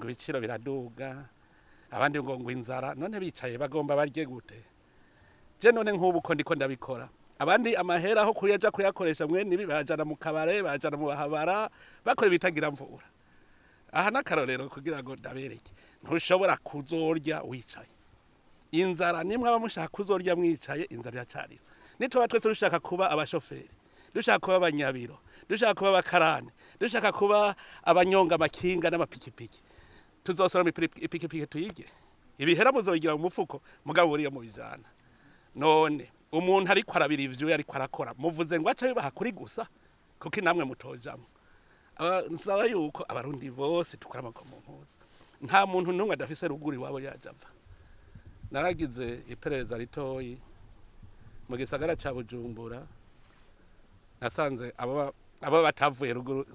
ibiciro biraduga, abandi ngo inzara. None bicaye bagomba barye gute? Je none nk'ubu ko ndiko ndabikora, abandi amahera aho kuyaja kuyakoresha mwene ibi bajana mu kabare, bajana mu bahabara, bakora ibitagira mvura. Aha n'akarorero kugira ngo ndabereke, ntushobora kuzorya wicaye. Inzara nimwe aba mushaka kuzorya mwicaye, inzara iracariho. Nituba twese dushaka kuba abashoferi, dushaka kuba abanyabiro, dushaka kuba abakarani, dushaka kuba abanyonga amakinga n'amapikipiki, tuzosoroma ipikipiki tuyirye. Ibihera muzobigira mu mufuko, mugabo buriya mubijana. None umuntu ariko arabira ivyo ariko arakora, muvuze ngo aca bibaha kuri gusa, kuko inamwe mutojamwo. Nsaba yuko abarundi bose tukora amaboko mu mpuzu, nta muntu n'umwe adafise ruguru iwabo yaja ava. Naragize iperereza ritoyi mu gisagara ca Bujumbura, nasanze abo batavuye ruguru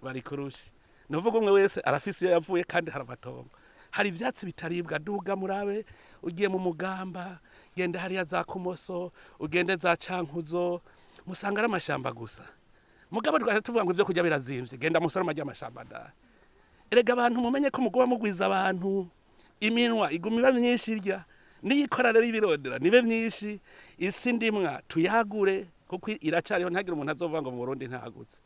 bari kurushi. Nuvuga umwe wese arafise iyo yavuye, kandi hari amatongo, hari ivyatsi bitaribwa. Duga murabe, ugiye mu Mugamba, genda hariya za Kumoso, ugende za Cankuzo, musanga ari amashamba gusa. Mugabo twaje tuvuga ngo ivyo kurya birazimvye, genda musoroma rya amashamba da. Erega abantu mumenye ko muguba mugwiza abantu, iminwa iguma iba myinshi irya, niyikora rero ibirondera nibe myinshi. Isi ndimwa tuyagure, kuko iracariho, ntagire umuntu azovuga ngo mu Burundi ntagutse.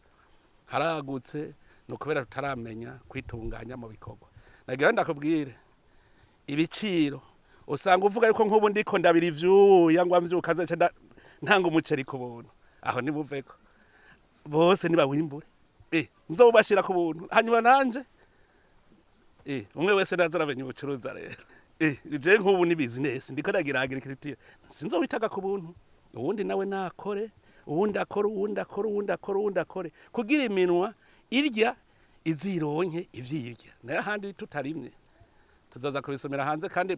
Haragutse, ni ukubera tutaramenya kwitunganya mu bikorwa. Nagira ndakubwire ibiciro, usanga uvuga yuko nk'ubu ndiko ndabira ivyuya ngo amvyuka nzoce ntanga umuceri ku buntu. Aho nimuveko bose nibawimbure, nzobashira ku buntu, hanyuma nanje umwe wese naza aramenya ubucuruza. Rero je nk'ubu ni business ndiko ndagira agriculture, sinzowitaga ku buntu. Uwundi nawe nakore, uwundi akore, uwundi akore, uwundi akore, uwundi akore, kugira iminwa irya izironke ivyirya. Nayo ahandi tutarimye tuzoza kubisumira hanze. Kandi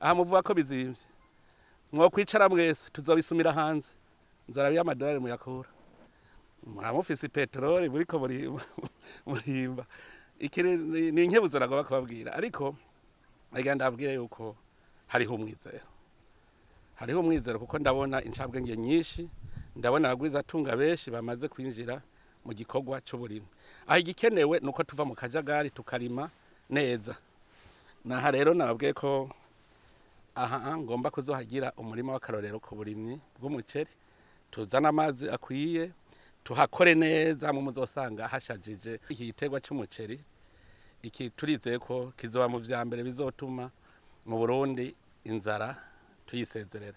aha muvuga ko bizimvye, mwokwicara mwese tuzobisumira hanze. Nzora amadolari muyakura, muramufise peteroli buriko murimba. Iki ni inkebuzo nagomba kubabwira, ariko nagira ndababwire yuko hariho umwizero, hariho umwizero, kuko ndabona incabwenge nyinshi, ndabona abagwizatunga benshi bamaze kwinjira mu gikorwa c'uburimyi. Aho igikenewe nuko tuva mu kajagari tukarima neza. Naha rero nababwiye ko aha ngomba kuzohagira umurima w'akarorero ku burimyi bw'umuceri, tuzana amazi akwiye, tuhakore neza, mu muzosanga hashajije. Iki giterwa c'umuceri iki turizeye ko kizoba mu vya mbere bizotuma mu Burundi inzara tuyisezerera.